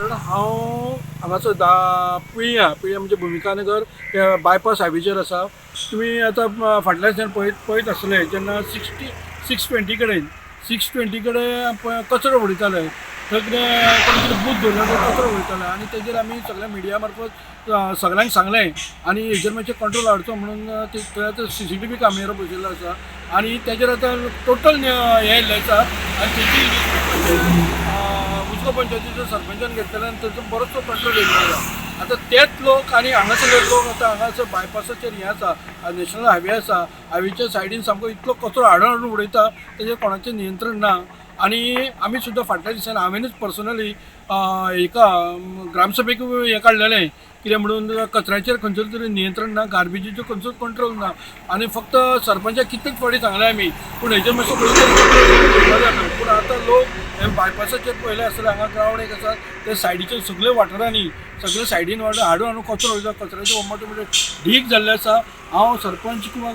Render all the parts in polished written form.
कारण हांव हांगासर दा पिळयां पिळयां म्हणजे भुमिकानगर बायपास हायवेचेर आसा. तुमी आतां फाटल्या दिसान पळयत पळयत आसले जेन्ना 6620 कडेन, 620 कडेन कचरो उडयताले. थंय कितें कोण कितें बूथ दवरला, थंय कचरो उडयताले आनी तेजेर आमी सगळ्या मिडिया मार्फत सगळ्यांक सांगलें आनी हेजेर मातशें कंट्रोल हाडचो म्हणून थंय आतां सीसीटीव्ही कॅमेरा बसयल्लो आसा आनी तेजेर आतां टोटल हें येयल्लें आसा आनी तेजी उसगांव पंचायतीचो सरपंचान घेतलेलो आनी ताचो बरोचसो कंट्रोल येयल्लो आसा. आतां तेच लोक आनी हांगासरले लोक आतां हांगासर बायपासाचेर हें आसा, नॅशनल हायवे आसा, हायवेच्या सायडीन सामको इतलो कचरो हाडून हाडून उडयता, तेजेर कोणाचें नियंत्रण ना. आनी आमी सुद्दां फाटल्या दिसांनी हांवेनूच पर्सनली हेका ग्रामसभेक हें काडलेलें, कितें म्हणून कचऱ्याचेर खंयचो तरी नियंत्रण ना, गार्बेजीचो खंयचोच कंट्रोल ना आनी फक्त सरपंचाक कितलेच फावटी सांगलें आमी, पूण हेजेर मातसो खंय तरी कंट्रोल जाय. पूण आतां लोक हे बायपासाचेर पळयलें आसतलें, हांगा ग्रावंड एक आसा, ते सायडीच्या सगळे वाठारांनी सगळे सायडीन हाडून हाडून कचरो वयता, कचऱ्याचे मोठे मोठे ढीग जाल्ले आसा. हांव सरपंच किंवा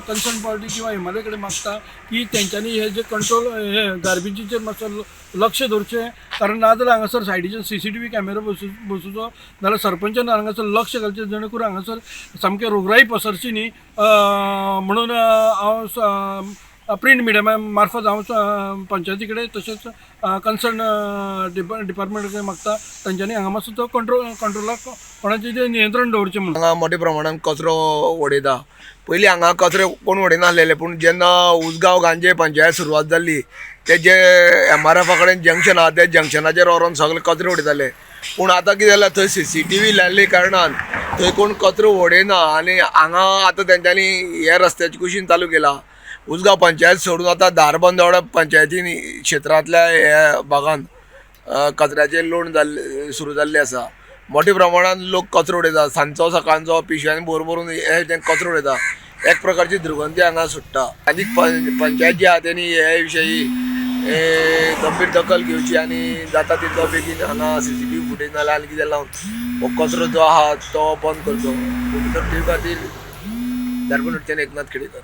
कन्सर्न पार्टी किंवा एमएलए कडेन मागता की तेंच्यांनी हे जे कंट्रोल हे गार्बेजीचेर मातसो लक्ष दवरचें, कारण नाजाल्यार हांगासर सायडीच्यान सीसीटीव्ही कॅमेरा बसोवचो, नाजाल्यार सरपंचान हांगासर लक्ष घालचें, जेणे करून हांगासर सामकें रोगराई पसरची न्ही म्हणून हांव प्रिंट मिडिया मार्फत हांव पंचायती कडेन तशेंच कन्सर्न डिपार्टमेंट कडेन मागता, तेंच्यांनी हांगा मातसो तो कंट्रोलाक कोणाचें नियंत्रण दवरचें म्हणून. हांगा मोठ्या प्रमाणान कचरो उडयता. पयलीं हांगा कचरो कोण उडयनासलेले, पूण जेन्ना उसगांव गांजे पंचायत सुरवात जाल्ली ते जे एमआरएफा कडेन जंक्शन आहा त्या जंक्शनाचेर व्हरोन सगळे कचरो उडयताले. पूण आतां कितें जालां, थंय सीसीटीव्ही लायल्ले कारणान थंय कोण कचरो उडयना आनी हांगा आतां तेंच्यांनी हे रस्त्याचे कुशीन चालू केला. उसगांव पंचायत सोडून आतां धारबांदोडा पंचायतीन क्षेत्रांतल्या ह्या भागान कचऱ्याचे लोड जाल्ले सुरू जाल्ले आसा. मोठ्या प्रमाणान लोक कचरो उडयता, सांजचो सकाळचो पिशव्यांनी भरून भरून हे ते कचरो उडयता. एक प्रकारची दुर्गंधी हांगा सुट्टा. आनी पंचायत जी आहा तेणी हे विशयी गंभीर दखल घेवची आनी जाता तितलो बेगीन हांगा सीसीटीव्ही फुटेज नाल्यार आनी कितें लावन हो कचरो जो आहा तो बंद करचो. टीव्ही खातीर धारबांदोडच्यान एकनाथ खेडेकर.